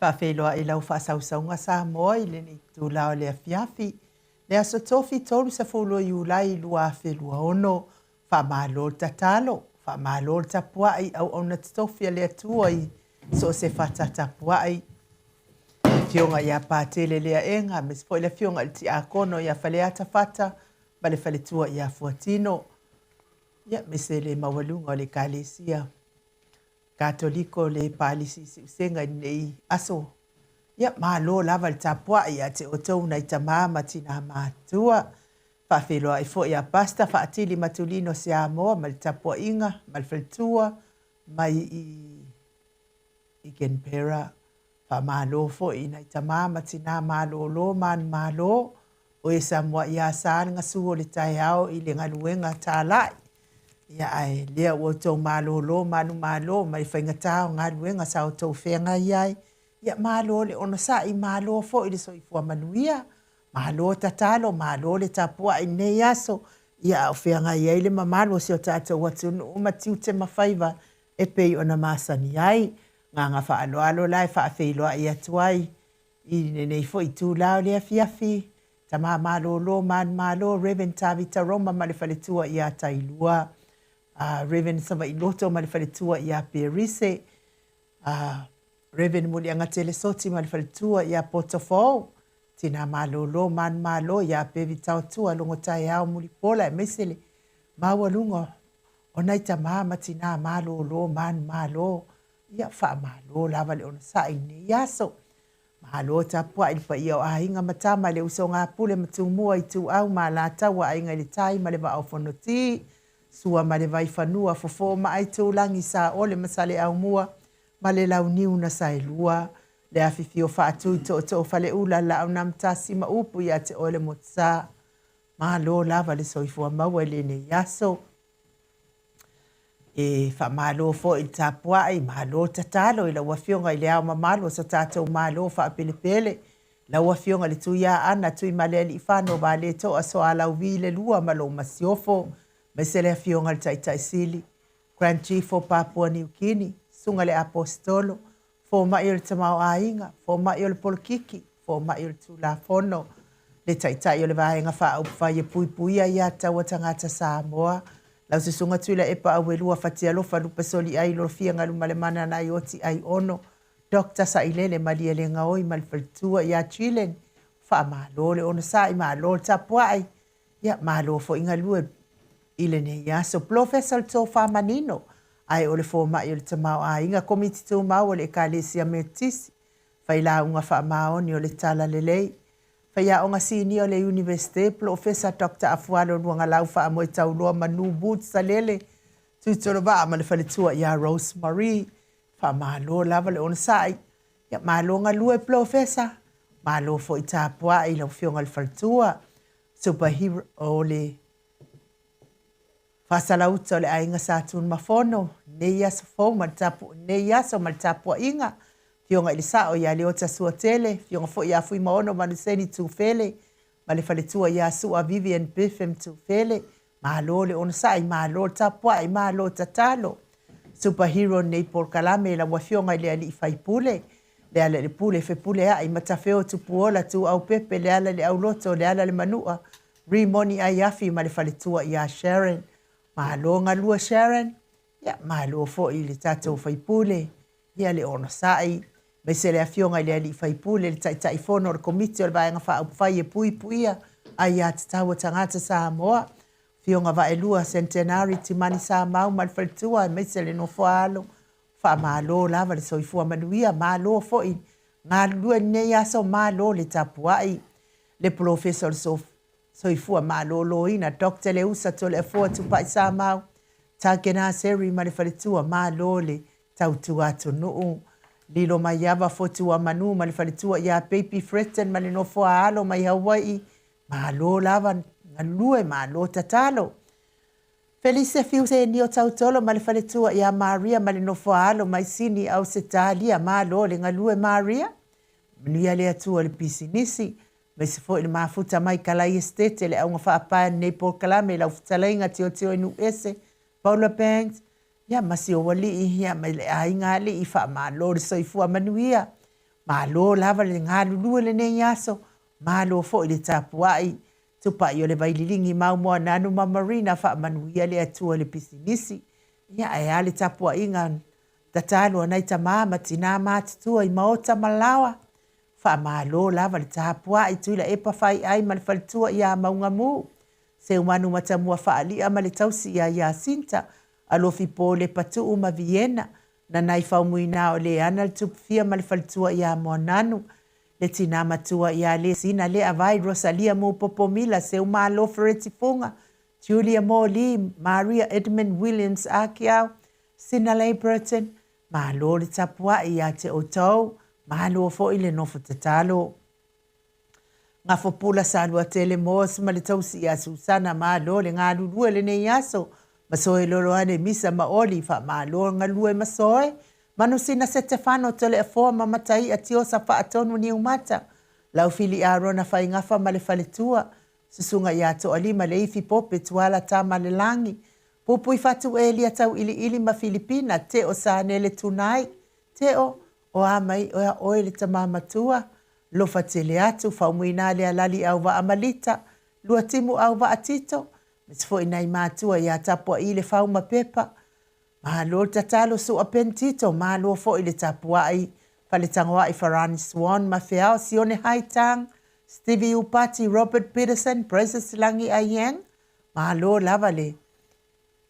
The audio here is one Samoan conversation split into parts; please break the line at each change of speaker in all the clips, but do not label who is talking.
Faafeiloai lau faasausauga Samoa i lenei itula o le afiafi, le aso Tofi 30 o Iulai 2026. Faamalo le tatalo, faamalo le tapuai, auauna totofi a le Atua i so o se fata tapuai. Le Afioga ia Patele Leaega, aemaise foi le Afioga i le Tiakono ia Faleata Fata ma le faletua ia Fuatino, ia, aemaise le maualuga o le Ekalesia Katoliko le Palisi i Siusega i lenei aso. Ia, malo lava le tapuai ia te outou nai tamā ma tinā matutua. Faafeiloai foi ia Pastor Faatili Matulino Siamoa ma le tapuaiga ma le faletua mai i Canberra. Faamalo foi i nai tamā ma tinā malōlō manumalo o e samuaʻi asa le gasu o le taeao i le galuega tālaʻi. Ia, ae lea ua outou malōlō manumalo mai faigata o galuega sa outou feagai ai. Ia, malo le onosai, malo foi le soifua manuia, malo tatalo, malo le tapuai i lenei aso, ia a o feagai ai le mamalu o si o tatou atunuu ma tiute ma faiva e pei ona masani ai. Agaga faaaloalo la e faafeiloai atu ai i lenei foi itula o le afiafi, Tama malōlō manumalo Rev Tavita Roma ma le faletua ia Tailua, Rev Savailoto ma le faletua ia Perise, Rev Muliagatele Soti ma le faletua ia Potofou, Tina malōlō manumalo ia Pevi Taotua Logotaeao Mulipola aemaise le maualuga o nai tamā ma tinā malōlō manumalo. Ia faamalo lava le onosai i lenei aso. Malo tapuai le paia o aiga ma tama le usoga a Pule ma Tumua, Ituau ma Alataua, Aiga i le Tai ma le Vaa o Fonoti, Sua ma le Vaifanua, Fofo ma Aitulagi, Saole ma Saleaaumua ma le Launiu na Saelua, le afifio Faatui, Tootoo Faleula, Laaunamtasi ma upu ia te oe le Motusa. Malo lava le soifua maua i lenei aso. E faamalo foi i le tapuai, malo tatalo i lau Afioga i le Ao Mamalu o so tatou Malo faapelepele, lau Afioga i le Tuiaana Tuimalealiifano Vaaletoa Sualauvi le Lua ma lou Masiofo, aemaise le Afioga i le Taitai Sili, Grand Chief o Papua Niu Kini, Susuga i le Aposetolo, Fomai o le Tamaoaiga, Fomai o le Polokiki, Fomai o le Tulafono, le Taitai o le Vaega Faaupufai e Puipuia Aia Tatau a Tagata Samoa, lau Susuga Tuilaepa Auelua Fatialofa Lupesoliai Lolofia Galumalemana Naioti Aiono, Doctor Sailele Malielegaoi ma le faletua ia Chilen, faamalo le onosai, malo le tapuai. Ia, malo foi galue i lenei aso. Polofesa o le Tofa Manino, ae o le Fomai o le Tamaoaiga, Komiti Tumau o le Ekalesia Metotisi, Failauga Faamaoni o le Talalelei, Faiaoga Sinia o le Iunivesite, Polofesa Doctor Afualo Luagalau Faamoetauloa Manu Boots Salele, Tuitolovaa ma le faletua ia Rose Marie. Faamalo lava le onosai. Ia, malo galue Polofesa, malo foi tapuai i lau Afioga i le faletua. Superhero o le Faasalauta o le Aiga Sa Tunumafono, lenei aso fou ma le tapu, lenei aso ma le tapuaiga, Afioga i le Sao ia Leota Suatele, Afioga foi ia Fuimaono Manuseni Tufele ma le faletua ia Sua Vivian Biffem Tufele, Malo le onosai, malo le tapuai, malo tatalo. Super hero lenei polokalame i lau afioga i le alii faipule, Lealailepule Fepuleai, Matafeo Tupuola, Tuaupepe, Leala le Auloto, Leala le Manua, Rimoni Aiafi ma le faletua ia Sharon. Malo galue Sharon, ia malo foi i le tatou faipule, ia le onosai, aemaise le afioga i le alii faipule, le Taitaifono o le Komiti o le Vaega Faaupufai e Puipuia Aia Tatau a Tagata Samoa, Afioga Vaelua Centenary Timani Samau ma le faletua aemaise le nofoaalo. Faamalo lava le soifua manuia, malo foi galulue i lenei aso, malo le tapuai. Le Polofesa o le Soifua Maloloina, Doctor Leusa Toleafoa Tupai Samau, Tagena Seri ma le faletua, malo le tautua atunuu. Lilo Maiava Fotuamanu ma le faletua ia Baby Fretton ma le nofoa alo mai Hawaii, malo lava galue, malo tatalo. Felise Fiusenio Tautolo ma le faletua ia Maria ma le nofoa alo mai Sini Ausetalia, malo le galue Maria. Manuia le Atua i le pisinisi, aemaise foi le mafuta mai Kalai Esetete, le auga faapae o lenei polokalame i lau fetalaiga Tiotio Inuuese, Paula Banks, ia ma si ou alii, ia ma le aiga alii, faamalo le soifua manuia. Malo lava le galulue lenei aso, malo foi le tapuai. Tupai o le Vaililigi mau Moananu ma Marina faamanuia le Atua i le pisinisi. Ia ae a le tapuaiga tatalo a nai tama ma tina matutua i maota ma laoa. Faamalo lava le tapuai Tuilaepa Faiai ma le faletua ia Maugamu. Seumanu Matamua Faalia ma le tausi ia Iasinta, Alofi Po Lepatuu ma Viena, Nanai Faumuina o Leana le Tupufia ma le faletua ia Moananu, le tina matua ia Lesina Leavai, Rosalia Mupopo Mila, Seumalo Fereti Fuga, Julia Moli, Maria Edmund Williams Akiau, Sinalei Burton, malo le tapuai ia te outou, malo foi le nofo tatalo. Gafopula Saluatele Moss ma le tausi ia Susana, malo le galulue lenei aso, Masoe Loloane Misa ma Oli, faamalo galue Masoe, Manusina Setefano Toleafoa ma Mataia Tiosa Faatonu Niumata, Laufili Arona Faigafa ma le faletua, Susuga ia Toalima Leifi Pope Tuala Tama le Lagi, Pupui Fatu Elia Tauiliili ma Filipina, Teo Sanele Tunai, Teo, o a mai oe oe le tama matua, lofa tele atu, faumuina le alali au vaa malita, Luatimu au vaa Tito, aemaise foi nai matua ia Tapuai le Fau ma Pepa, malo le tatalo Sua Pen Tito, malo foi le tapuai, Faletagoai Farani Swan ma Feao, Sione Haitang, Stevie Upati, Robert Peterson, Precious Lagi Ayeng, malo lava le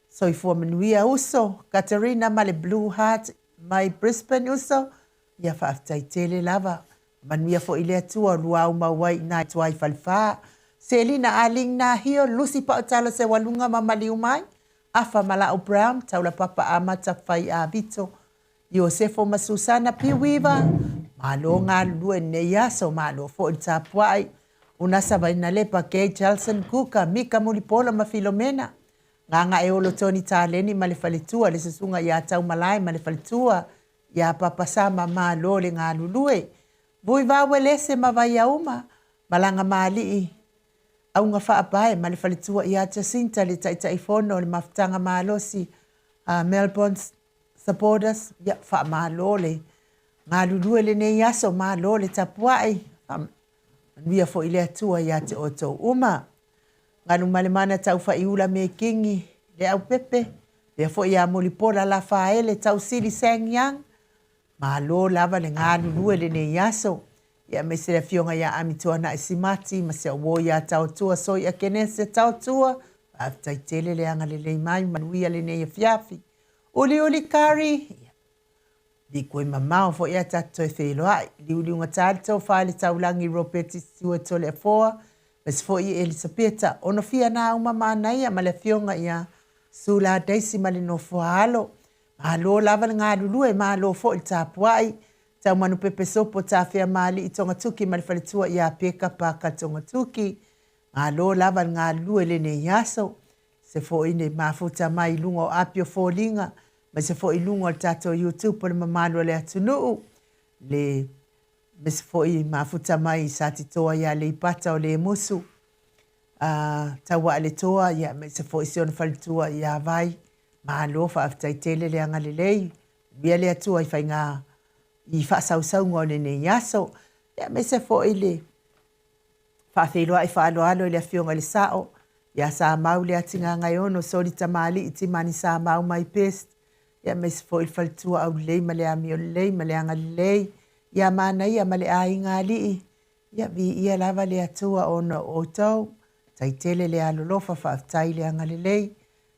soifua manuia uso, Katarina ma le Blue Heart mai Brisbane uso, ia faafetai tele lava. Manuia foi le Atua luau mau ai i nai tuai falefa. Selina Aling Nahio, Lucy Paotala Sewaluga ma Maliu mai, Afa Malao Brown, Taulapapa Amata Fai a Vito, Iosefo ma Susana Piuiva, malo galulue lenei aso, malo foi le tapuai. Unasa Vainalepa, Gay Jelson Kuka, Mika Mulipola ma Filomena, Gagaeolo Tony Taleni ma le faletua, le susuga ia Taumalae ma le faletua, ia Papa Sama, malo le galulue. Vui Vauelese ma Vaiauma, Malaga Mali'i, Auga Faapae ma le faletua ia Jacinta, le Taitaifono o le Mafutaga Malosi a Melbourne Supporters, ia faamalo le galulue lenei aso, malo le tapuai, faamanuia foi le Atua ia te outou uma. Galumalemana Taufaiula Mekingi, le Aupepe, pea foi ia Mulipola Lafaele, Tausili Sang Yang, malo lava le galulue lenei aso. Ia aemaise le afioga ia Amituanai Simati ma si au uo ia Taotua Soia Kenese Taotua, faafetai tele le agalelei mai, manuia lenei afiafi. Uliuli Kari, ia likue mamao foi ae tatou toe feiloai. Liuliugata le tofa i le taulagi Ropeti Stewart Toleafoa, aemaise foi Elisapeta Onofia Nauma Manaia ma le afioga ia Sula Daisy ma le nofoa alo. Malo lava le galulue, malo foi le tapuai. Taumanupepe Sopo Tafea Maali'i Togatuki ma le faletua ia Peka Paka Togatuki. Malo lava le galulue lenei aso. Se foi le mafuta mai i luga o api o foliga, aemaise foi i luga o le tatou YouTube o le mamalu o le atunuu. Le aemaise foi mafuta mai i Satitoa ia Leipata o Lemusu, a Tauaaletoa, ia aemaise foi si ona faletua ia Vai. Malo faafetai tele le agalelei. Manuia le Atua i faiga i faasausauga o lenei aso. Ia aemaise foi le faafeiloai faaaloalo i le Afioga i le Sao, ia Samau Leatigagaeono, Soli Tamalii, Timani Samau my best, ia aemaise foi le faletua aulelei ma le amio lelei ma le agalelei, ia Manaia ma le aiga alii, ia viia lava le Atua ona o outou, tai tele le alolofa faafetai le agalelei,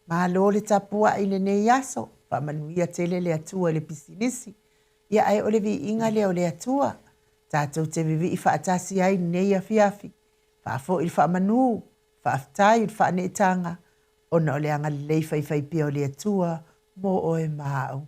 malo le tapuai i lenei aso, faamanuia tele le Atua i le pisinisi, ia ae o le viiga lea o le Atua, tatou te vivii faatasi ai lenei afiafi, faafoi le faamanu, faafetai i le faaneetaga, ona o le agalelei faifaipea o le Atua mo oe ma au.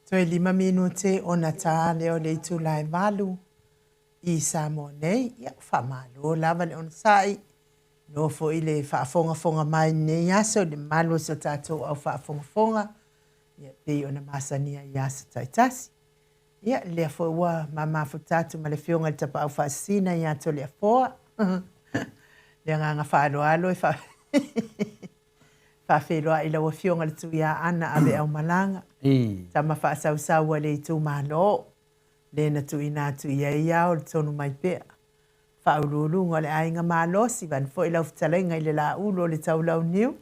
Toe 5 minute ona ta lea o le itula e 8 i Samoa nei. Ia, faamalo lava le onosai. No foi le faafogafoga mai i lenei aso i le mamalu o si o tatou au faafogafoga, ia pei ona masani ai i aso taitasi. Ia, lea foi ua mamafuta atu ma le Afioga i le Tapaau Faasisina ia Toleafoa. Le agaga faaaloalo e faafeiloai i lau Afioga i le Tuiaana Aveaumalaga, tama faasausau a le itumalo, le na tuuina atu i ai ao le tonu mai pea. Faauluuluga o le Aiga Malosi, vaeane foi lau fetalaiga i le Laulu o le Taulauniu,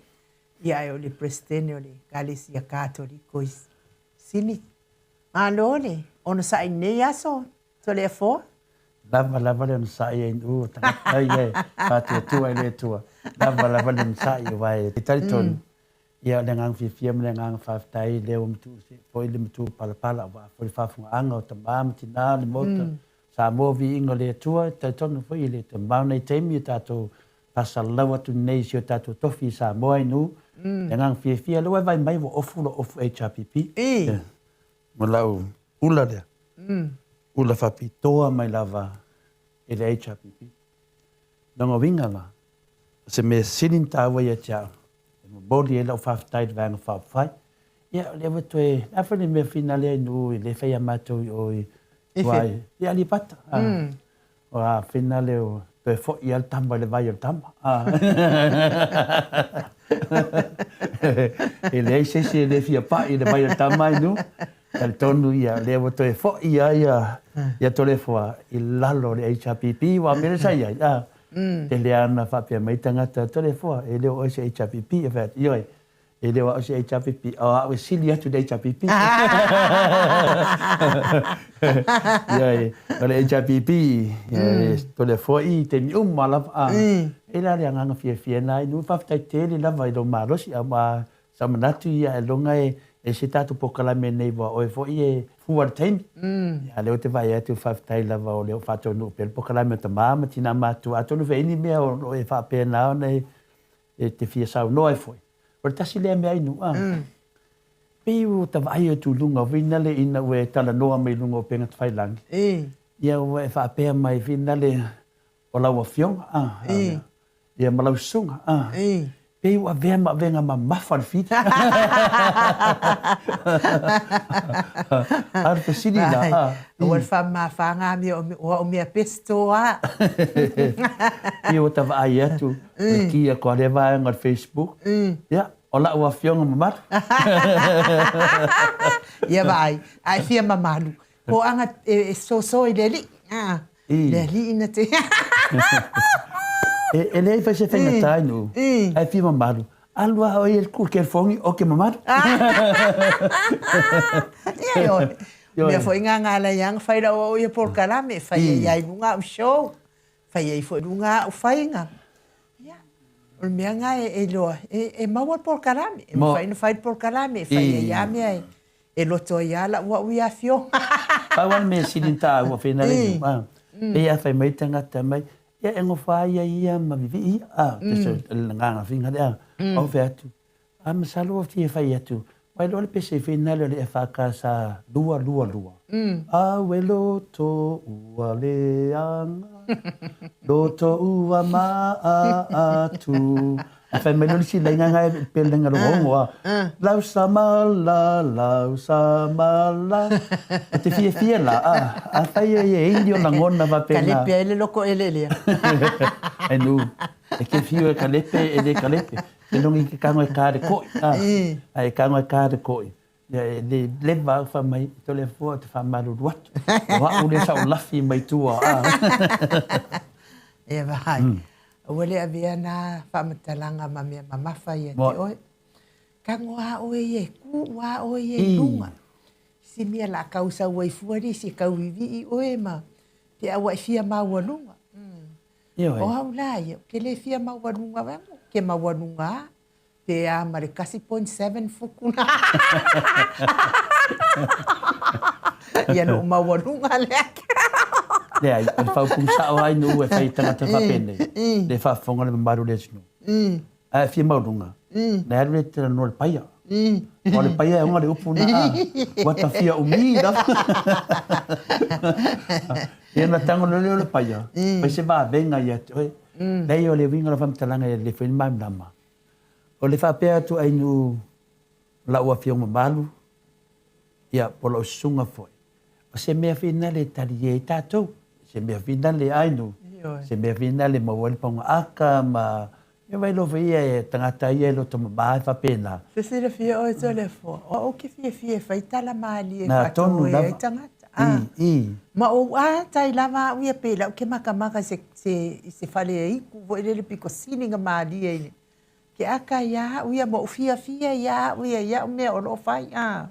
ia ae o le Peresetene o le Ekalesia Katoliko i Sini. Malo le onosai i lenei aso, Toleafoa.
Lava lava le onosai e inu o tagata ia e faatuatua i le Atua. Lava lava le onosai aua e talitonu, ia o le agaga fiafia ma le agaga faafetai lea ua matuu foi le matua palapala aua foi le faafofogaaga o tama ma tina o le Maota Samoa viiga o le Atua. E talitonu foi e le toe mamao nei taimi o tatou faasalalau atu nei i si o tatou tofi i Samoa inu. Le agaga fiafia lea ua e vaai mai ua ofu lou ofu HRPP. Ma lau ula lea, ula faapitoa mai lava i le HRPP. Lona uiga la, o se mea sili ona taua ia te au, e momoli ai lau faafetai i le Vaega Faaupufai. Ia, o lea ua toe, o le a foi le mea finale ai nuu e le fai a matou i o i tua i Aleipata. Ua finale ua toe foi lava le tama i le vai o le tama. E leai se isi e le fia pai i le vai o le tama ai nuu. Talitonu ia, o lea ua toe foi lava ia, ia Toleafoa i lalo o le HRPP, aua o le mea lea sa i ai, a, tele lava ina faapea mai tagata, Toleafoa, e le o oe se HRPP. Ou fai atu, ioe, E le o au se HRPP, o au e sili atu i le HRPP. Ioe, o le HRPP, e Toleafoa i taimi uma lava. A, e la le agaga fiafia lena i nuu, faafetai tele lava i lou malosi, a ua sa manatu ia ailoga e ese tatou polokalame nei aua o oe foi e fua i le taimi. A o lea ou te vaai atu faafetai lava o lea ua faataunuu pea le polokalame a tama ma tina matutua. Atonu foi e i ai ni mea o lo o e faapena ona e te fia saunoa ai foi. O le tasi lea mea inu, a. Pei ua ta vaai atu i luga, finale ina ua e talanoa mai i luga o upega tafailagi. Ia ua e faapea mai, finale o lau afioga, a. Ia ma lau susuga, a. Pei ua avea ma avega mamafa le fili. A o le fesili la, a.
Ua le faamamafaga amio o au mea pesto a.
Pei ua ta vaai atu, le ki atu a lea vaega o le Facebook, ia, o lau afioga mamalu.
Ia vaai, a e fia mamalu, po aga e soso i le alii, a, le alii na te.
E leai fai se faigata i nuu, ae fia mamalu, alu a oe i le kelefogi o ke mamalu.
Ia ioe. Mea foi nga nga lai anga fai lau au ia polokalame, fai ai ai luga au show. Fai ai foi luga a'u faiga. Ia, o le mea lena e iloa, e maua le polokalame, e mafai ona fai le polokalame, e fai ai lava mea e loto ai lava la'u au ia afioga.
Pau lava le mea e sili ona taua whenare i a, pei a fai mai tagata mai, ia e ngofa ai ia ia ma vivii ia, a, te so, le nganga finga le a, au fai atu, A masalo ua fia fai atu, wai loa le pese finale o le FK sa 2 2 2. Au e loto ua leaga, loto ua maa atu. A fai mai loa le isi laina nga e pele nga logo a. Lau samala, lau samala. O te fiafia la, a, a fai e e ini o lagona faapena.
Kalepe ai le loko eleele.
Ai nu, e ke fiu e kalepe, e le kalepe. E longi ke kago e kare koʻi, a, a e kago e kare koʻi. Ia e le leva au wha mai, to le fua te wha maruru atu. O ha'u le sa o lafi mai tua, a.
Ia vaai. Ua le avea na faamatalaga ma mea mamafa ia te oe. Tago a oe ia e ku a oe ia i luga. Si mea la kau sau ai fua lisi e kau vivii oe ma te aua e fia maualuga.
Ioe.
O au la ia, ou te le fia maualuga wai mo, ke maualuga a, pe a ma le 1.7 fuku na. Ia lou maualuga lea.
Leai, o le faaupuga sao lava i nuu e fai i tagata faapenei, le faafofoga le mamalu o le atunuu. Ae fia maualuga, na e alu le talanoa i le paia. Ua le paia e oga le upu na a. Ua ta fia umi lava. Ia na tago loa lea o le paia, fai se vavega ia te oe. Leai o le uiga o lau faamatalaga e lelei foi le malamalama. O le faapea atu Ainuu lau afioga mamalu, ia po o lau susuga foi, o se mea finale e talie ai tatou, se mea finale Ainuu, se mea finale e maua ai le pagaaka ma Ia vai loa foi ia e tagata ia e loto mama e faapena.
Se silafia oe Toleafoa, o au ke fiafia e fai tala malie e faatoe ai tagata. A, ma ou atai lava au ia pei lau ke makamaka i se, se, i se fale e iku foi lele piko sili na malie i ke aka ia au ia ma ou fiafia ia au ia i au mea o loo fai. A,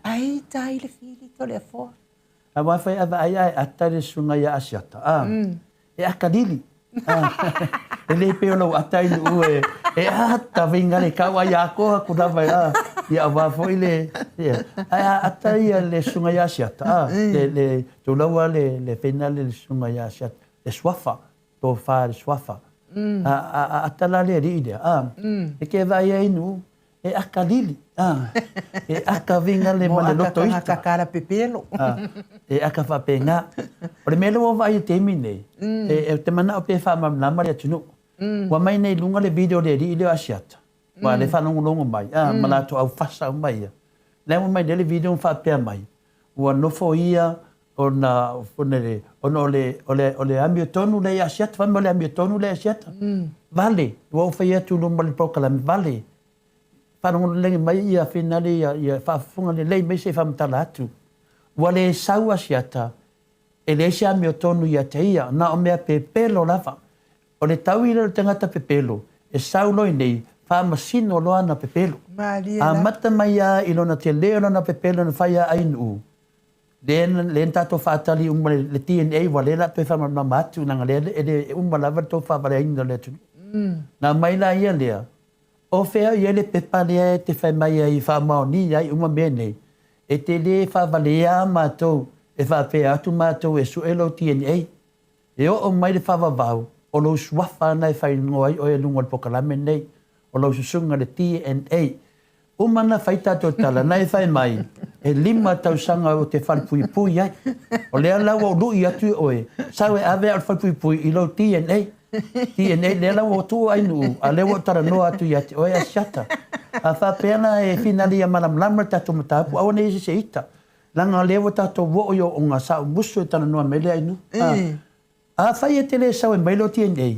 ai tai le fili Toleafoa.
Aua fai a vaai a e ata le susuga ia Asiata, a, e akalili. E le pei o lou ata i Nuʻu e, e ata winga le kau ai ako aku lava a, ia aua foi le, ia. Ae a ata ia le susuga ia Asiata, a, le, le, tulaua le, le feina le susuga ia Asiata, le suafa, tofa le suafa. A, a, a ata la le alii lea, a, e ke vaai ai Nuʻu, E akalili, a, e akawinga le ma le loto ita.
Mo aka kala pepelo.
A, e aka faapena. O le mea lea ua vaai i le taimi nei, e, ou te manao pea e faamalamalama le atunuu. Ua aumai nei i luga le video o le alii lea o Asiata, ua le faalogologo mai, a, ma latou aufasa uma ia. Lea ua aumai nei le video ma faapea mai, ua nofo ia ona, ona o le, o le, o le amiotonu lea i Asiata, fai mai o le amiotonu lea i Asiata. Vale, ua ou fai atu i luma o le polokalame, vale, faalogologo mai ia finale ia, ia faafofoga lelei mai se i faamatala atu. Ua le sau Asiata, e leai se amiotonu ia te ia, na o mea pepelo lava. O le taui lea o le tagata pepelo, e sau loa i nei, faamasino loa ana pepelo.
Malie la.
Amata mai lava i lona tele o lona pepelo na fai a Ainuu, lea lea na tatou faatali uma le, le DNA ua lea la toe faamalamalama atu leaga lea e le e uma lava le tou faavaleaina o le atunuu. Na aumai la ia lea, o fea o i ai le pepa lea e te fai mai ai e faamaonia ai uma mea nei, e te le faavalea matou e faapea atu matou e sue lou DNA. E oo mai le faavavau, o lou suafa lena e faaigoa ai oe i luga o le polokalame lenei, o lau susuga le DNA. Uma ona fai tatou tala, na e fai mai, e lima tausaga ou te falepuipui ai. O lea la ua ou lui atu i oe, sau e ave au i le falepuipui i lou DNA. DNA, lea la ua tuu Ainuu, a lea ua ou talanoa atu ia te oe Asiata. A faapea la e finali ia malamalama le tatou mataupu, aua ne i i ai se isi e ita. Leaga o lea ua tatou oo i ooga sa ou musu e talanoa mai le Ainuu. A, afai e te le sau e mai lou DNA,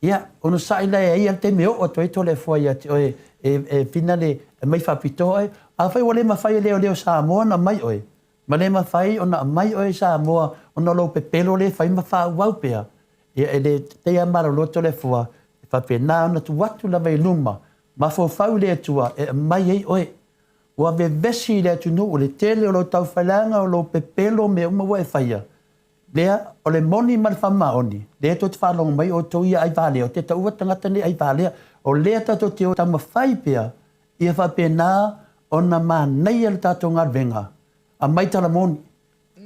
ia, onosai la e ai a le taimi e oo atu ai Toleafoa ia te oe e, e finale e aumai faapitoa oe. Afai ua le mafai e leoleo Samoa ona aumai oe, ma le mafai ona aumai oe i Samoa ona o lou pepelo lea e fai ma faaauau pea, ia e le tatei lava malolo Toleafoa, e faapena ona tuu atu lava i luma, mafaufau i le Atua e aumai ai oe. Ua vevesi i le atunuu le tele o lou taufailaaga, o lou pepelo, mea uma ua e faia. Lea, o le moni ma le faamaoni, lea tou te faalogo mai outou ia aivalea, ou te taua tagata nei aivalea, o lea tatou te o taumafai pea ia faapena ona manaia le tatou galuega, aumai tala moni.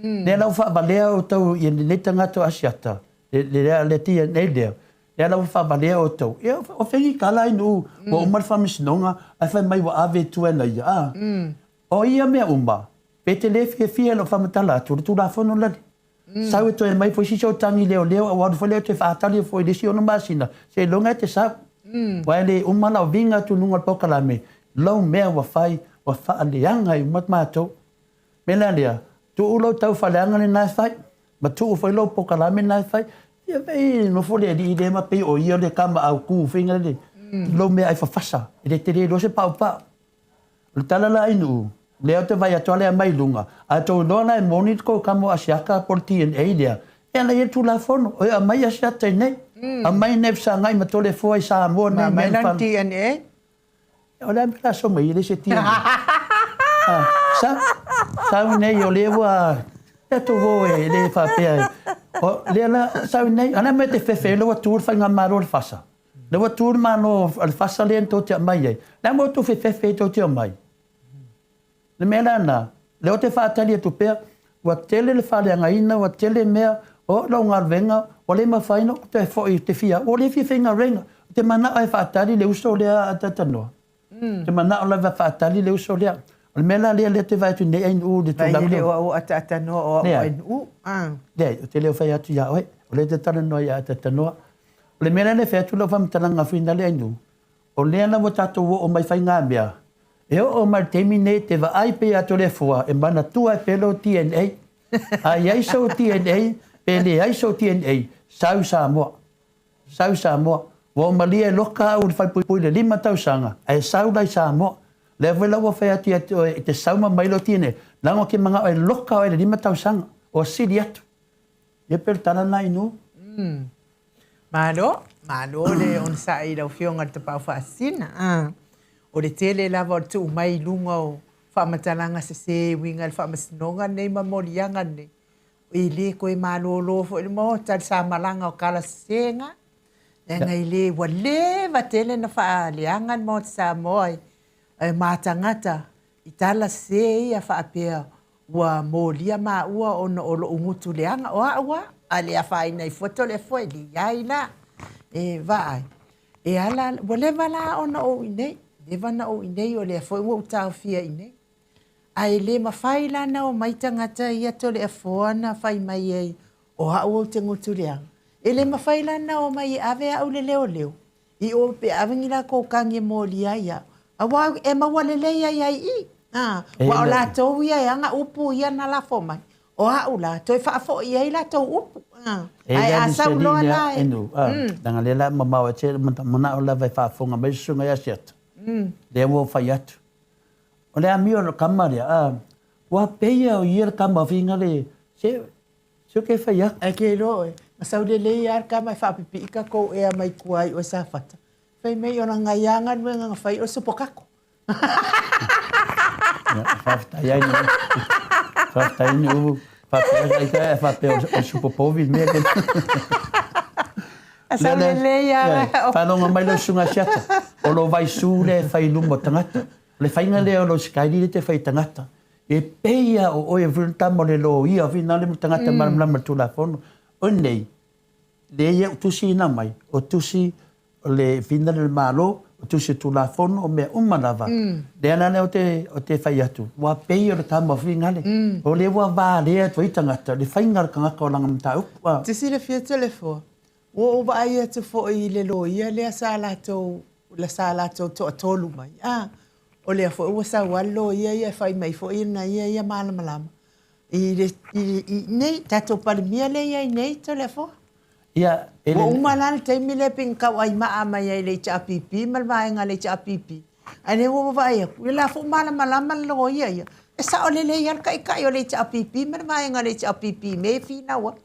Lea la ua faavalea outou i lenei tagata o Asiata, le, le DNA lea, lea la ua faavalea outou. Ia, o fegi kala ai nuu, ua uma le faamasinoga, ae fai mai ua ave i tua e na ia, a. O ia mea uma, pe te le fiafia i lou faamatala atu, o le Tulafono lale. Sau e toe aumai foi sisi ou tagi leoleo, a ua alu foi lea toe faatali foi i le isi ono masina, seiloga e te sau. Aua e le uma lau viga atu i luga o le polokalame, lou mea ua fai, ua faaleaga ai uma matou. Mea la lea, tuu lou taufaaleaga lena e fai, ma tuu foi lou polokalame lena e fai. Ia pei nofo le alii lea ma pei o ia le tama autu foi lele, lou meaai fafasa, e le tele loa se paupau. O le tala la Ainuu, lea ou te vaai atu a lea mai luga, a tou iloa la e moni le tou tama o Asiata po o le DNA lea, e ala i ai le Tulafono, e aumai Asiata i inei, aumai i inei e fesagai ma Toleafoa i Samoa nei.
Ma aumai lana DNA.
O le a mea la sau mai ai le isi DNA? Ah, sa, sau nei o lea ua tatou o e le faapea e, o lea la sau nei, a le a mea te fefe ai lea ua tu le faigamalo o le FASA. Lea ua tu le malo o le FASA lea na tou te aumai ai. Le a mea ua tou fefefe ai tou te omai? Le mea la lena, lea ou te faatali atu pea, ua tele le faaleagaina, ua tele mea, o lau galuega, ua le mafai ona ou toe foi ou te fia, ua le fia faigaluega. Ou te manao e faatali le uso lea a talatalanoa. Ou te manao lava e faatali le uso lea. O le mea la lea lea ou te vaai atu nei Ainuu i le
tulaga lea. Vaai e le
o
au ataatanoa o au Ainuu.
Leai, ou te le o fai atu ia oe. O lea e te talanoa ia ataatanoa. O le mea la lea e fai atu lau faamatalaga foi na le Ainuu, o lea la ua tatou oo mai faigamea, e oo mai i le taimi nei e te vaai pea ia Toleafoa e manatua ai pea lou DNA. A i ai sou DNA pe leai sou DNA, sau i Samoa. Sau i Samoa. Ua ou malie e loka au i le falepuipui i le 5 tausaga, ae sau la i Samoa. Lea foi la ua fai atu ia te oe, e te sau ma mai lou DNA, leaga ou te manao e loka oe i le 5 tausaga, ua sili atu. Ia pei o le tala lena Inu.
Malo, malo le onosai i lau Afioga i le Tapaau Faasisina. O le tele lava o le tuu mai i luga o faamatalaga sese e uiga i le faamasinoga lenei ma moliaga lenei, e le toe malolo foi le Maota i le samalaga o tala sese na. Leaga e le, ua leva tele na faaleaga le Maota Samoa i ma tagata i tala sese ia faapea ua molia maua ona o lo'u gutu leaga. O a'u a, a le afaina ai fua Toleafoa e leai la. E vaai, e ala, ua leva la ona ou i inei, leva ona ou i inei o lea foi ua ou taofia i inei. Ae le mafai la ona omai tagata ia Toleafoa na fai mai ai o a'u ou te gutu leaga. E le mafai la ona omai e ave a'u i le leoleo I o pe ave ni latou tagi e molia ai au, aua e maua lelei ai ai i i. Aua o latou ia e ana upu ia na lafo mai, o a'u la, toe faafoi ai latou upu. Ae a sau loa la
e. Leaga lea la e mamao ese le manao lava e faafofoga mai le susuga ia Asiata, lea ua ou fai atu. O le amio o le kama lea, ua pei o ia le kama finga le, se Se o ke fai aku.
Ae ke iloa oe, na sau lelei lava le tama e faapipii tatou ea mai tua i oe Safata. Fai mai o lana ia galuega na fai o le sopotato.
Faafetai ai ni Faafetai ni uvu. Faafetai ai ka faapea o le supopovi le mea lea.
A sau lelei lava.
Faalogo mai lau susuga Asiata, o lou vaisu lea e fai i luma o tagata. O le faiga lea o lou sikaili lea e te fai i tagata. E pei a o oe foi le tama o le loia foi na le tagata malamalama i le Tulafono. O nei, lea ia u tusi ina mai, o tusi o le fina le Malo, o tusi o Tulafono, o mea uma lava. Lea la lea o te, o te fai atu, ua pei o le tama foi ngale. O lea ua valea atu ai tagata, le faiga o le tagata o lana mataupu.
Te silafia Toleafoa, Ua ou vaai atu foi i le loia lea sa latou, sa latou toatolu mai, a, o lea foi ua sau lava le loia ia e fai mai foi ana ia ia malamalama i le, i, i nei, tatou Palemia lea e i ai nei, Toleafoa.
Ia,
e le... Ua uma la le taimi lea pei na tauaimaa mai ai i le HRPP ma le vaega a le HRPP, a lea ua ou vaai atu, o la foi ua malamalama le loia ia, e sao lelei lava le taitai o le HRPP ma le vaega a le HRPP i mea e finau ai.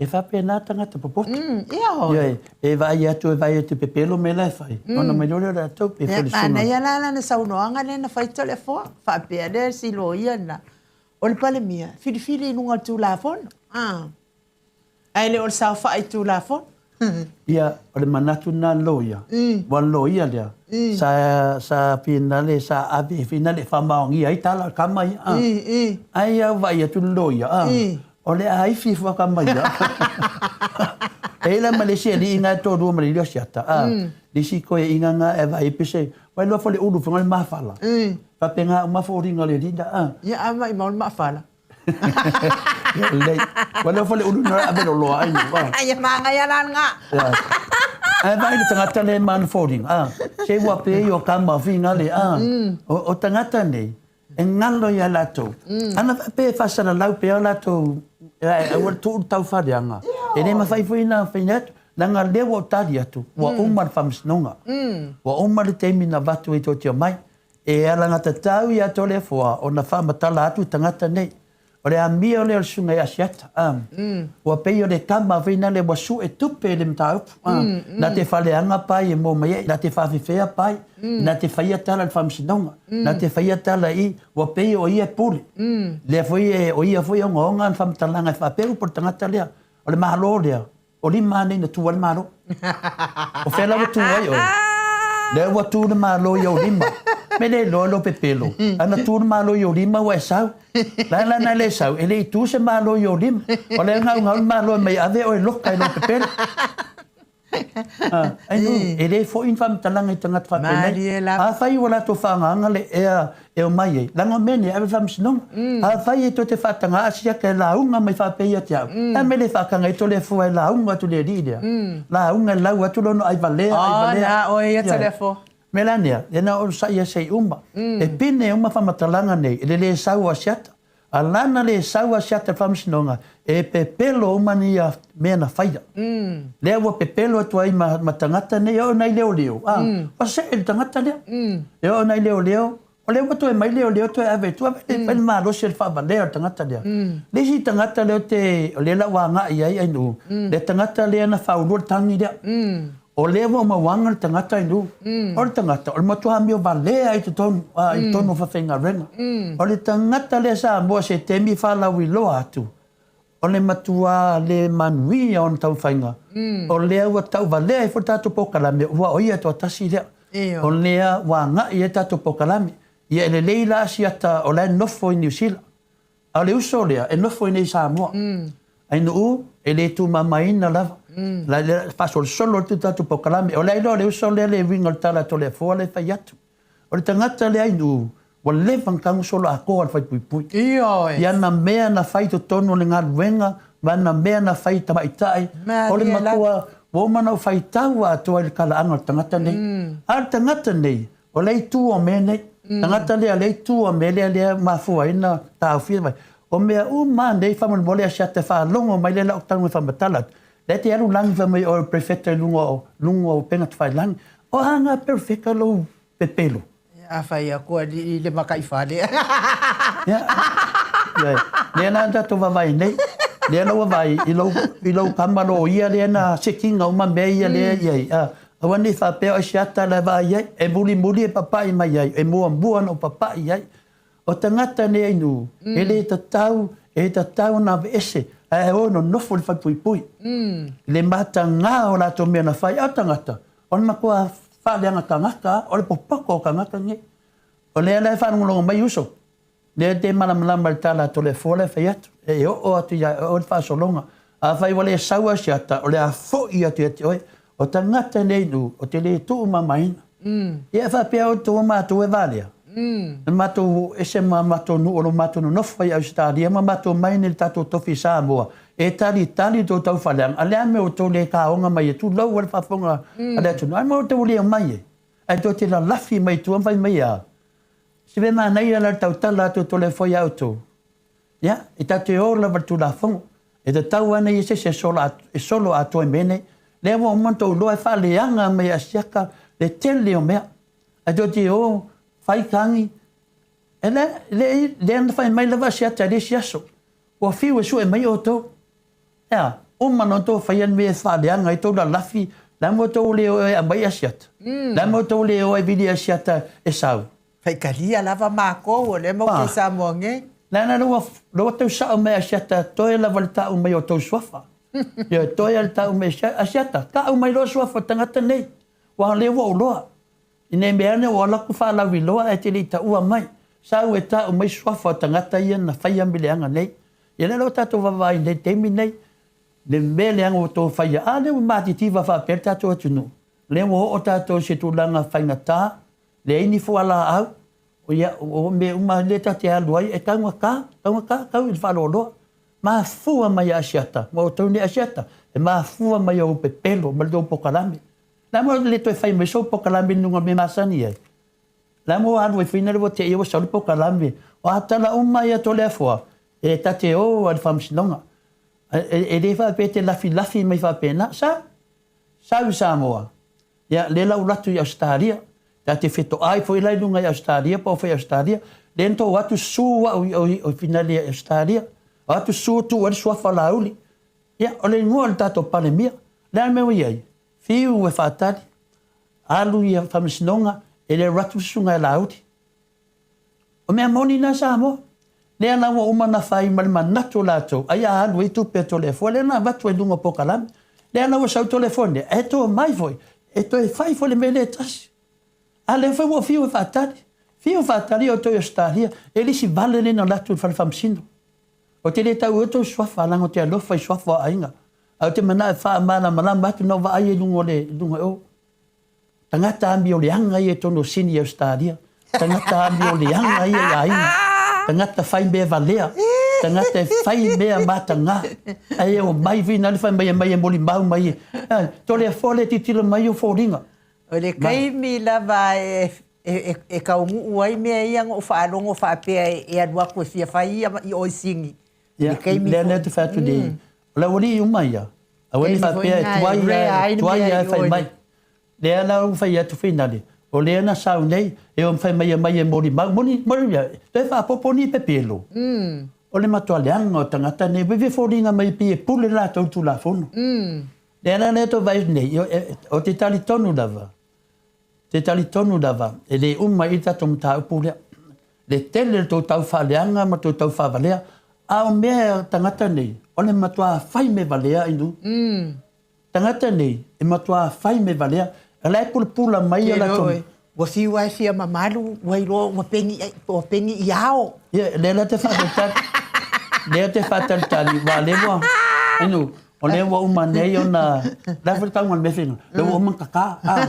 E faapena tagata popoto.
Ioe,
e vaai atu, e vaai atu e pepelo mea la e fai, ona mai loa lea o le atou pe foi le
susuga. Manaia la lana saunoaga lea na fai Toleafoa, faapea lea si loia lena, o le Palemia, filifili i luga o le Tulafono, ae le o le saofai Tulafono.
Ia, o le manatu lena a le loia, ua o le loia lea, sa, sa finale, sa ave finale e faamaonia ai tala a kama ia. Ai au vaai atu le loia, o le a ifi fua kama ia. E i la ma le isi alii na e toalua ma le alii o Asiata, le isi toeaiina na e vaai pe se, ua iloa foi le ulu foi le mafala. Faapena uma foliga o le alii la.
Ia, a maimau le maafala.
Lelei. Ua leo foi le ulu na ave loloa ai no.
Ia manaia la lena.
Ae vaai le tagata lea e mana foliga, a, se ua pei o kama finga le, a, o tagata nei, e galo ia latou. Ana faapea e faasalalau pea o latou, aua le tuu le taufaaleaga, e le mafai foi ona fai atu, leaga o lea ua ou tali atu, ua uma le faamasinoga. Ua uma le taimi na avatu ai tou te omai. E alagatatau ia Toleafoa ona faamatala atu tagata nei. O le amio lea o le susuga ia Asiata, a. Ua pei o le tama foi na lea ua sue tupe i le mataupu, a. Na te faleaga pai e moa mai ai, na te faafefea pai, na te faia tala i le faamasinoga, na te faia tala i, ua pei o ia e pule. Lea foi e, o ia foi e ogaoga ana faamatalaga e faapea upu o le tagata lea, o le Malo lea, O lima nei na tu ai le Malo. O fea la ua tu ai oe? Lea ua tu le Malo i ou lima. Me le iloa lou pepelo. A na tu le Malo i ou lima ua e sau. La la na le sau, e le i tu se Malo i ou lima. O lea e gaugau le Malo e mai ave oe loka i lou pepelo. Ai nu, e le foi ni faamatalaga i tagata faapenei. Afai ua latou faagaga le ea e omai ai, leaga o mea nei e ave i le faamasinoga. Afai e tou te faataga Asiata e lauga mai faapea ia te au, o le a le mea e le faataga ai Toleafoa e lauga atu i le alii lea? Lauga e lau atu lona aivalea, aivalea. O mea la lea, lea na onosai ai se i uma. E pine uma faamatalaga nei i le le sau o Asiata. A lana le sau Asiata i le faamasinoga, e pepelo uma ni ia mea na faia. Lea ua pepelo atu ai ma, ma tagata nei, e oo nai leoleo, a, ua see le tagata lea. E oo nai leoleo, o lea ua toe mai leoleo toe ave i tua, fai le malosi o le faavalea o le tagata lea. Le isi tagata lea ou te, o lea la ua agai i ai Ainuu, le tagata lea na faaulua le tagi lea. O lea ua mauaga le tagata i luga. O le tagata, o le matua amio valea i totonu, a, i totonu o faafaigaluega. O le tagata lea Samoa se taimi faalauiloa atu, o le matua le manuia ona taumafaiga, o lea ua tauvalea ai foi le tatou polokalame, ua o ia toatasi lea. O lea ua agai i ai le tatou polokalame. Ia e lelei la Asiata o la e nofo i Niu Sila. A o le uso lea, e nofo i inei i Samoa. Ainuu, e le tumamaina lava. La le faasolosolo atu le tatou polokalame. O le a iloa le uso lea le uiga o le tala a Toleafoa lea e fai atu. O le tagata lea Ainuu, ua leva ona tago solo atoa le falepuipui.
Ioe.
I ana mea na fai i totonu o le galuega ma ana mea na fai i tamaitai. O le matua, ua uma ona ou faitau atoa i le talaaga o le tagata nei. A o le tagata nei, O le itu o mea nei, tagata lea le itu o mea lea lea mafua ai na taofia mai. O mea uma nei faamolemole Asiata e faalogo mai lea lau tago e faamatala atu. Lea te alu lagi fai mai oe o perefeta i luga o luga o upega tafailagi. O a ngā perefeta lou pepelo?
A fai aku alii i le makaifale.
Ia, ia, lea la na tatou vaavaai nei. Lea la ua vaai i lou, i lou tama loia lea na sekiga uma mea ia lea i ai. Aua ne i faapea o Asiata la e vaai ai, e mulimuli e papai mai ai, e muamua ona ou papai i ai. O tagata nei Ainuu, e le tatau, e tatau ona aveese, ae o e nonofo i le falepuipui. I le matagā o latou mea na fai, a o tagata, o le matua faaleaga tagata lava, o le popoto o tagata nei. O lea la e faalogologo mai uso, Lea e te malamalama i le tala a Toleafoa la e fai atu, e oo atu ia oe le faasologa. Afai ua le sau Asiata, o le a foi atu ia te oe. O tagata nei nuu, o te le tuumamaina. Ia e faapea outou o matou e valea? Na matou oo ese ma matou nuu o lo matou nonofo ai i Ausetalia ma matou mai nei i le tatou tofi i Samoa, e talitali tou taufaaleaga, a le a mea ua outou le taoga mai ai? Tulou a le faafofoga a le atunuu, a mea ua outou le omai ai? Ae tou te lalafi mai tua ma fai mai e a? Se mea manaia la le tautala atu o Toleafoa ia outou. Ia, e tatou te o lava i le Tulafono. E tatau lava ona i ai se isi e solo atoa i mea nei. Lea ua uma ona tou iloa e faaleaga mai e Asiata le tele o mea. Ae tou te o fai tagi. E le, le, lea na fai mai lava Asiata i le isi aso. Ua fiu e sue mai outou. E a? Uma ona outou faia le mea e faaleaga ai tou lalafi, le a mea outou le o e aumai Asiata? Le a mea outou le o e vili Asiata e sau?
Faitalia lava makou o lea matou te i Samoa nei.
Leaga lea ua, lea ua tau sao mai Asiata toe lava le tau mai o tou suafa. Ioe, toe lava le tau mai Asiata, tau mai loa suafa o tagata nei. Aua o lea ua ou loa. I nei mea ane ua alu atu faalauiloa ae te le i taua mai. Sau e tau mai suafa o tagata ia na faia meleaga nei. Ia lea la ua tatou vaavaai nei i le taimi nei, le mea leaga ua outou faia, a lea ua matitiva faapea le tatou atunuu, lea ua oo tatou i se tulaga faigata, leai ni fualaau, ia o mea uma lea ta te alu ai e taugata, taugata tau i le faaloaloa. Mafua mai ia Asiata, ma outou nei Asiata, e mafua mai ou pepelo ma le tou pokalame. Le a mea ua le toe fai mai sou pokalame i luga o le mea masani ai? Le a mea ua alu ai foi ua te i ua sau le pokalame? O a tala uma ia Toleafoa, e ta te o lava i le faamasinoga. E le faapea e te lafilafi mai faapena. Sau, sau i Samoa. Ia, lea la ua alu atu i Ausetalia. Ta te fetoai foi la i luga i Ausetalia po o fai Ausetalia. Lea na tou o atu susu au i o i Finali i Ausetalia. O atu susu tuu ai le suafa o Laauli. Ia, o le igoa o le tatou Palemia. O le a le mea ua i ai? Fiu e faatali, alu i faamasinoga, e le alu atu le susuga ia Laauli. O mea moni na Samoa. Lea la ua uma ona fai ma le manatu o latou, ai a alu ai tupe a Toleafoa, lea na avatu ai i luga o polokalame. Lea la ua sau Toleafoa nei, ae toe omai foi, e toe fai foi le mea lea e tasi. A lea foi ua fiu e faatali. Fiu e faatali outou i Ausetalia, e le isi vale lea na alu atu i le fale faamasino. Ou te le tau ea tou suafa, leaga ou te alofa i suafa o aiga. Ae ou te manao e faamalamalama atu na ou vaai ai i luga o le, i luga i o. Tagata amioleaga ia i totonu o Sini Ausetalia. Tagata amioleaga ia i aiga. Tagata fai mea valea. Tagata e fai mea mataga. Ae e omai fina le fai mai e mai e molimau mai e. Toleafoa le tilotilo mai o foliga.
O le taimi lava e taunuu ai mea ia na ou faalogo faapea e alu atu e fia fai ia i o i Sini.
Ia, lea lea ou te fai atu nei, o le aualii uma ia, aua ne i faapea e tuai lava, tuai lava e fai mai. Lea la ua fai atu finale, o lea na sau nei, e o fai mai e mai e molimau, moni, moni ia, toe faaopoopo ni pepelo. O le matua leaga o tagata nei, e foliga mai pei e pule latou i le Tulafono. Lea la lea tou vaai atu nei, ou te talitonu lava, te talitonu lava, e le uma ai i le tatou mataupu lea. Le tele o le tou tau faaleaga ma le tou tau faavalea, a o mea a tagata nei, o le matua fai mea valea inu. Tagata nei, e matua fai mea valea, o la e pulapula mai o latou.
Ua fiu lava e fia mamalu, ua iloa ua peni, ua peni i ao.
Ia, lea la te faatalitali, lea te faatalitali, aua lea ua, inu, o lea ua uma nei ona, la foi le tauga o le mea fina, lea ua uma ona kaka, a.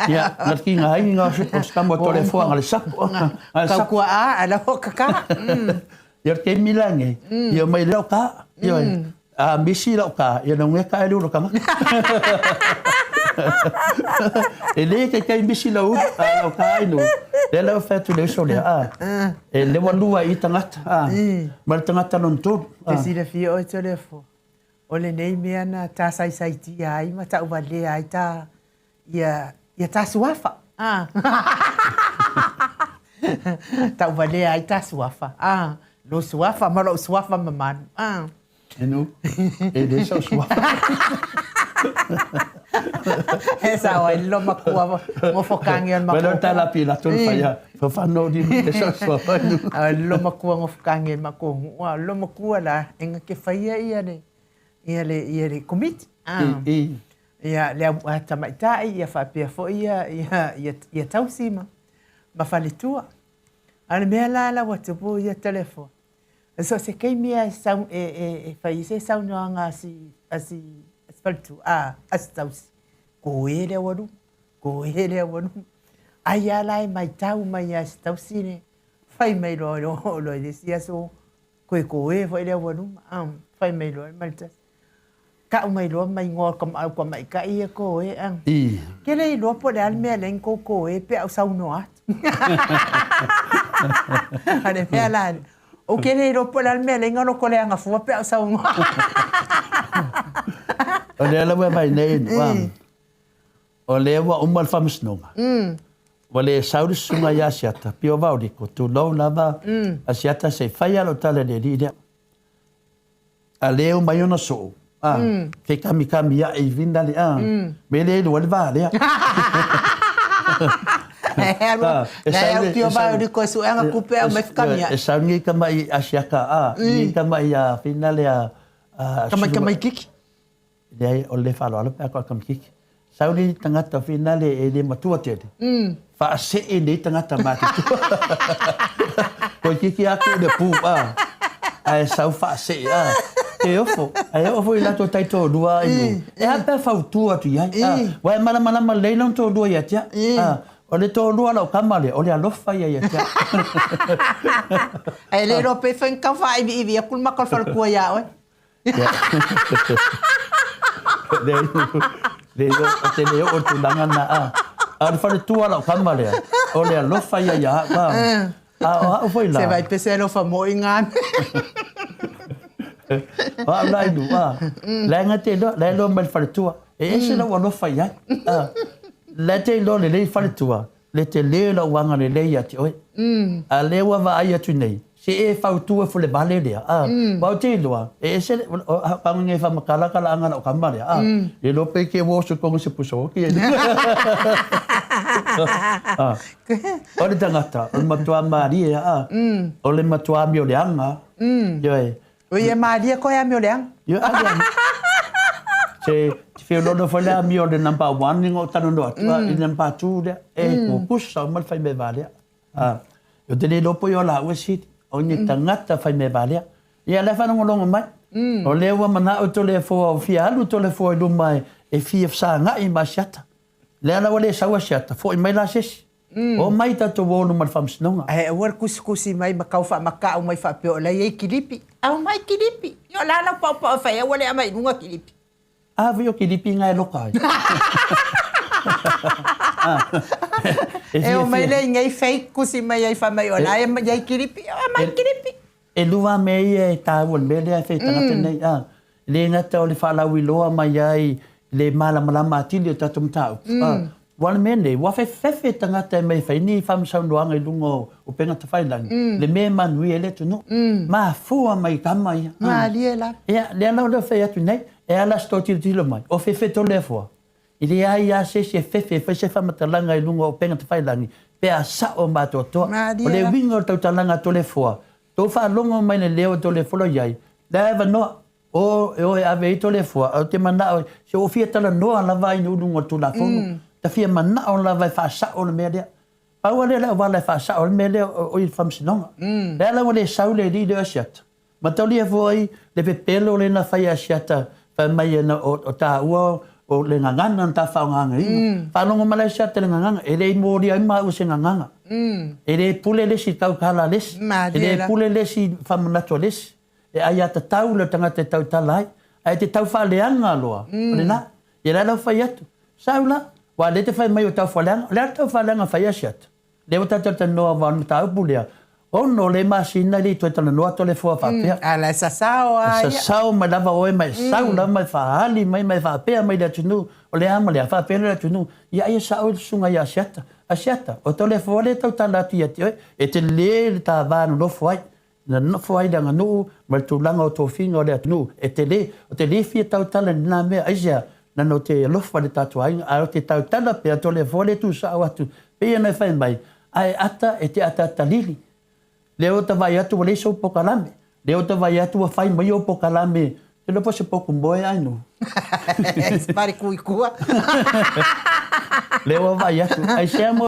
Ia, na kiga ai ni o se tama o Toleafoa na le sapo, na
le sapo. Tau tuaa, a la ua kaka.
Ia, o le taimi la lenei, ia omai lea o ka, ioe. A misi lau ka, ia na ungeka ai le ulu o tagata. E le taitai misi lau ulu, a lau ka ai nu. Lea la ua fai atu le uso lea, a, e lea ua lua i tagata, a, ma le tagata lona tolu.
Te silafia oe Toleafoa, o lenei mea na tasaisaitia ai ma tauvalea ai ta ia, ia ta suafa. A. Tauvalea ai ta suafa. A. Lou suafa ma lou suafa mamalu. A.
Enu, e le sau suafa.
E sao ai lo makua ngofokangi o le
makua. Wena tala pila tolu whaia, whawhano ni e sau suafa enu.
A lo makua ngofokangi o le makua ngua, lo makua la, enga ke whaia ia le, ia le, ia le komiti.
I, i.
Ia le au tamaitai, ia faapea foi ia, ia, ia, ia tausi ma, ma faletua. A o le mea la la ua tupu ia Toleafoa, So o se taimi lava e sau, e, e, e fai ai se saunoaga a si, a si, a si faletua, a, a si tausi, koe le aualuma, koe le aualuma. Ai lava la e matau mai lava e si tausi le fai mai loa o loa i le isi aso, toe koe foi le aualuma, a, fai mai loa ma le tasi. Tau mai loa ma igoa o tamaitai ia koe a. Ke le iloa po o le a le mea lea ni kou koe pe a ou saunoa atu. A le mea la, ou ke le iloa po o le a le mea lea ni loko leaga fua pe a ou saunoa.
O lea la ua e vaai nei, o lea ua uma le faamasinoga. Ua le sau le susuga ia Asiata, Pio Vaoliko, tulou lava Asiata se i fai lava lau tala i le alii lea. A lea mai ona soo, a, ke kamikami aʻe i vina le, a, me le lua le va lea.
E sau le pio vai ri koe suʻe anga kupe au mai whakami
E sau ngi kama i asiaka, a, ngi kama i a whina le a,
Kama kama i kiki.
Leai, o le faaaloalo pe a koa kamikiki. Sau le tagata finale e le matua tele. Faasee nei tagata matutua. Toeitiiti atu le pu a, ae sau faasee a. Te ofo, ae oo foi i latou taitoalua i nu. E a pe a fautua atu i ai, a. Ua e malamalama lelei lona toalua ia te au, a. O le toalua o lau tama lea, o le alofa ia ia te au.
Ae le iloa pe fai ni tau faaiviivi atu le maka o le faletua ia oe.
Leai, ou te le oo i le tulaga lena, a. A o le faletua o lau tama lea, o le alofa ia ia au, a. A o au foi la.
Se vai pe se alofa moi ngā mea.
O au la inu, a. La e te iloa, la e iloa mai le faletua. E ese lou alofa i ai, a. La e te iloa lelei le faletua, le tele o lau agalelei ia te oe. A lea ua vaai atu nei, se e fautua fo le vale lea, a, aua ou te iloa, e ese le, o au nei whamakala ka laanga lau kama lea, a, le iloa pe ke wo se kongo se puso oki e. A, o le tangata, o le matua mārie, a, o le matua ami o le anga, ioe.
Oi e mārie koe ami o le anga.
Ioe, ami ami. Se, te whiololo foi le ami o le number one inga o talanoa atu, a, i le number two lea, e kukusa uma le whaimea valea. A, o te le iloa po i o la ua sili, o ni tagata whaimea valea. Ia, o la e faalogologo mai. O lea ua manao Toleafoa ua fia alu Toleafoa i luma e fia fesagai ma Asiata. Lea la ua le sau Asiata, foi mai la se isi. Omai tatou o i luma o le Faamasinoga.
Ae aua le tusitusi mai ma tau faamatau mai faapea o la e i ai kilipi. Aumai kilipi. Ia o le a lau paopao e fai ai ua le aumai i luga kilipi.
A foi o kilipi na e loka ai.
E omai lea i nei fake tusi mai ai fai mai o la e i ai kilipi. Aumai kilipi.
E lua mea ia e taua i le mea lea e fai e tagata nei, a. E le gata o le faalauiloa mai ai le malamalama atili o tatou mataupu, a. Aua o le mea nei, ua fefefe tagata e omai e fai ni faamasaunoaga i luga o upega tafailagi, le mea e manuia ai le atunuu. Mafua mai i tama ia.
Malie lava.
Ia, lea la o lea e fai atu nei, e ala se tou tilotilo mai, o fefe Toleafoa? E leai lava se isi e fefe e fai se faamatalaga i luga o upega tafailagi pe a sao ma atoatoa. O le uiga o le tautalaga a Toleafoa, tou faalogo mai i le leo o Toleafoa i ai, le avanoa, o e o e ave ai Toleafoa, ae ou te manao, se ua ou fia talanoa lava i luga o le Tulafono, ta fia manao lava e faasao le mea lea. Pau lava lea o le auala e faasao ai le mea lea o i le Faamasinoga. O le a la ua le sau le alii lea o Asiata? Mataulia foi le pepelo lea na fai e Asiata fai mai ana o taua o le gagana na ta faaaogaina. Faalogo mai la Asiata i le gagana, e le i molia ai maua se gagana. E le pule le isi i le tautala a le isi. E le pule le isi i le faamanatu a le isi. E aiatatau le tagata e tautala ai, ae e te tau faaleaga loa, o lena. Ia la e fai atu, sau la, aua o lea e te fai mai o tau faaleaga, o le a le tau faaleaga na fai e Asiata? Lea ua tatou talanoa aua o le mataupu lea, ono le masina e le i toe talanoa Toleafoa faapea.
A la e sasao lava
ia. E sasao mai lava oe ma e sau lava ma e faaali mai ma e faapea mai i le atunuu, o le a ma le a, faapea lea o le atunuu, ia ai e sao le susuga ia Asiata. Asiata, o Toleafoa lea e tautala atu ia te oe, e tele le ta va nonofo ai. Na nofo ai le aganuu ma le tulaga o tofiga o le atunuu, e te le, ou te le fia tautala i lena mea, aisea? Leaga ou te alofa i le tatou aiga, ae ou te tautala pea, Toleafoa le tuusao atu, pei ona e fai mai, a e ata, e te ataatalili. Lea ua ta vaai atu ua leai sou pokalame, lea ua ta vaai atu ua fai mai ou pokalame, ou te iloa po o se poku moe ai no.
Pare kui kua.
Lea ua vaai atu, aisea mo.